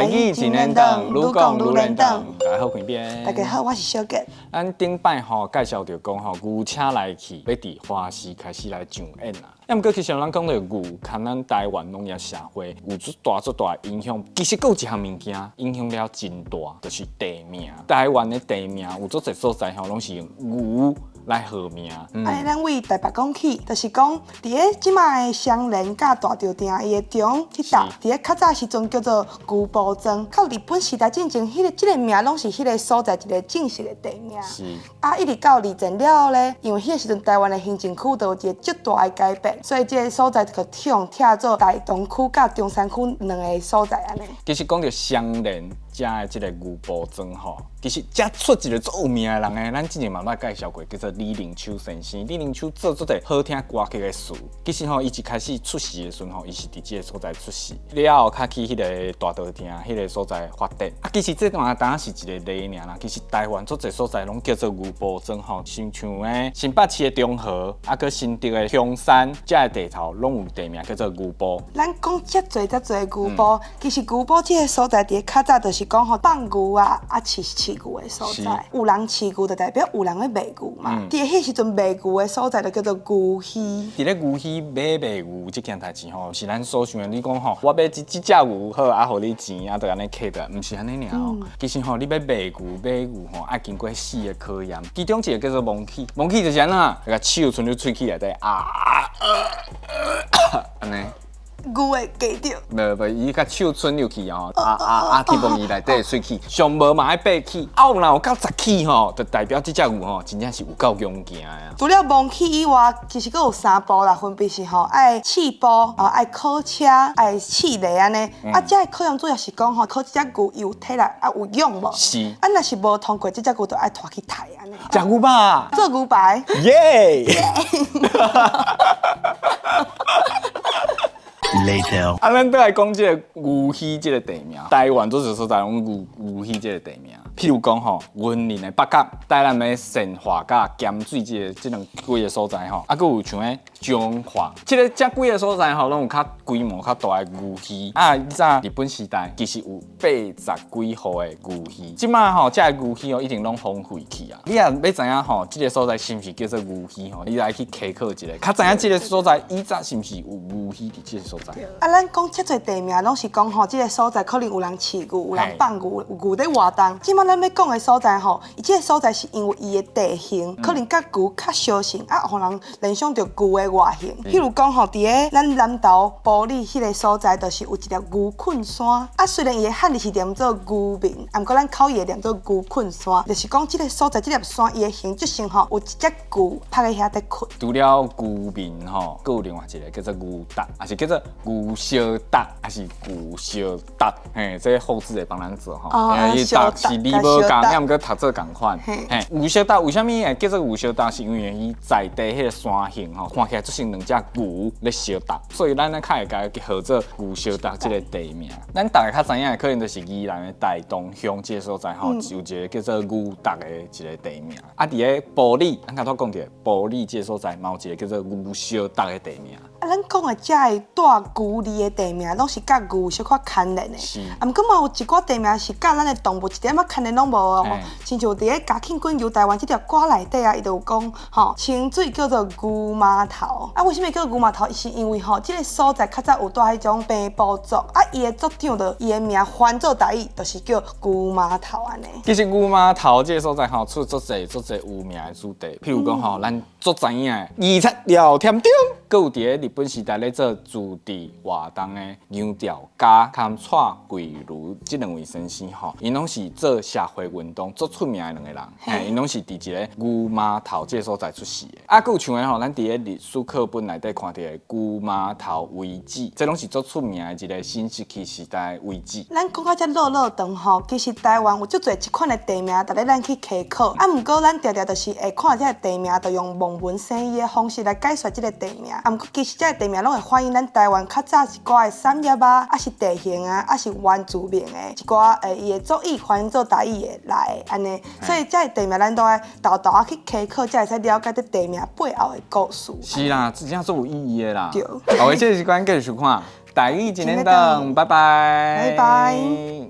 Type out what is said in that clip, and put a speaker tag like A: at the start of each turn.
A: 台語真輪轉，愈講愈輪轉。大家好，開邊。
B: 大家好，我是小杰。
A: 咱頂擺吼介紹著講吼牛車來去，欲佇花市開始來上演啊。啊，毋過其實咱講著牛，佮咱台灣農業社會有足大足大的影響。其實閣有一項物件影響了真大，就是地名。台灣的地名有足濟所在吼，攏是用牛來號名。
B: 按呢，咱對台北講起，就是講佇咧這馬的雙連佮大稻埕伊的中彼搭，佇咧較早時陣叫做牛埔莊。到日本時代進前，彼個這个名攏是彼个所在一个正式的地名。啊，一直到二戰了後咧，因為彼个時陣台灣的行政區就有一個足大的改變，所以這个所在就去予拆做大同區佮中山區兩个所在按呢。
A: 其實講著雙連遮的這个牛埔莊吼，其實遮出一个足有名的人的，咱之前嘛捌介紹過，叫做李靈秋先生。李靈秋做足濟好聽歌曲的詞，其實吼，伊一開始出世的時陣吼，伊是佇這个所在出世，了後較去彼个大稻埕彼个所在發展。啊，其實這段當是一個例爾啦。其實台灣足濟所在攏叫做牛埔莊吼，親像的新北市的中和，啊，閣新竹的香山，遮的地頭攏有地名叫做牛埔。
B: 咱講遮濟遮濟牛埔，其實牛埔這个所在佇咧較早就是講吼放牛啊，啊飼飼牛的所在。有人飼牛就代表有人咧賣牛嘛。佇彼時陣賣牛的所在就叫做牛墟。
A: 佇咧牛墟買賣牛這件代誌吼，是咱所想的。你講吼，我買這這隻牛好，啊，予你錢，啊，就按呢揢著，毋是按呢爾哦。其實吼，你欲賣牛買牛吼，愛經過四个考驗，其中一个叫做摸齒，摸齒就是按怎，共手伸入喙齒內底啊，按呢。
B: 牛會咬著。
A: 無無，伊共手伸入去吼，啊啊啊，去摸伊內底的喙齒，上無嘛愛八齒，啊有若有夠十齒吼，就代表這隻牛吼，真正是有夠強健的啊。
B: 除了摸齒以外，其實閣有三步啦，分別是吼愛試步、哦愛考車、愛試犁按呢。啊，這个考驗主要是講吼，考這隻牛伊有體力啊有勇無？啊，若是無通過，這隻牛就愛拖去刣按呢。
A: 食牛肉。
B: 做牛排。
A: 耶！
C: Later.
A: 啊，咱倒來講這个牛墟這个地名，台灣足濟所在攏牛牛墟這个地名。譬如講吼，雲林的北角、台南的善化佮鹹水這个這兩幾个所在吼，啊，閣有像彼彰化，這个這幾个所在吼，攏有較規模較大的牛墟。啊，以早日本時代其實有八十幾戶的牛墟，這馬吼這个牛墟哦已經攏荒廢去啊。你若欲知影吼，這个所在是毋是叫做牛墟吼，你來去稽考一下，較知影這个所在以早是毋是有牛墟佇這个所在。
B: 啊，咱講遮濟地名，攏是講吼，這个所在可能有人飼牛，有人放牛，有牛佇活動。這馬咱欲講的所在吼，伊這个所在是因為伊的地形可能佮牛較相像，啊，予人聯想著牛的外形。譬如講吼，佇咧咱南投埔里彼个所在，就是有一粒牛睏山。啊，雖然伊的漢字是念做牛眠，啊，毋過咱口語會念做牛睏山，就是講這个所在這粒山伊的形質上吼，有一隻牛趴佇遐佇睏。
A: 除了牛眠吼，閣有另外一个叫做牛達，抑是叫做牛燒達，抑是牛燒達，嘿，這個後製會幫咱做吼。因為伊達是字無仝，抑毋過讀做仝款。嘿，牛燒達為啥物會叫做牛燒達？是因為伊在地彼个山形吼，看起來就像兩隻牛咧相鬥，所以咱咧較會共伊號做牛燒達這个地名。咱逐家較知影的可能就是宜蘭的大同鄉這个所在吼，有一个叫做牛達的一个地名。啊，佇咧埔里，咱剛才講著埔里這个所在，嘛有一個叫做牛燒達的地名。
B: 啊，咱講的遮个帶牛字的地名，攏是佮牛小可牽連的。啊，毋過嘛有一寡地名是佮咱的動物一點仔牽連攏無哦。親像佇咧嘉慶君遊台灣這條歌內底啊，伊就有講吼，清水叫做牛媽頭。啊，為啥物叫牛媽頭？是因為吼，這个所在較早有蹛彼種平埔族，啊，伊的族長就伊的名翻做台語，就是叫牛媽頭按呢。
A: 其實牛媽頭這个所在吼，出足濟足濟有名的子弟，譬如講吼，咱足知影的二七廖添丁，閣有佇咧日本時代咧做自治活動的楊肇嘉、兼蔡桂如這兩位先生吼，𪜶攏是做社會運動足出名的兩個人，嘿，𪜶攏是佇一个牛媽頭這个所在出世的。啊，閣有像的吼，咱佇咧歷史課本內底看著的牛媽頭遺址，這攏是足出名的一个新石器時代遺址。
B: 咱講到遮落落長吼，其實台灣有足濟這款的地名，值得咱去稽考。啊，毋過咱定定就是會看這个地名，就用望文生義的方式來解說這个地名。啊，毋過其實這个地名攏會反映咱台灣較早一寡的產業啊，抑是地形啊，抑是原住民的一寡伊的族語翻做台語的來的按呢。所以這个地名咱都愛沓沓仔去稽考，才會使了解這地名背後的故事。
A: 是啦，真正足有意義的啦。
B: 對。
A: 好，這個時間繼續收看《台語真輪轉》，拜拜。
B: 拜拜。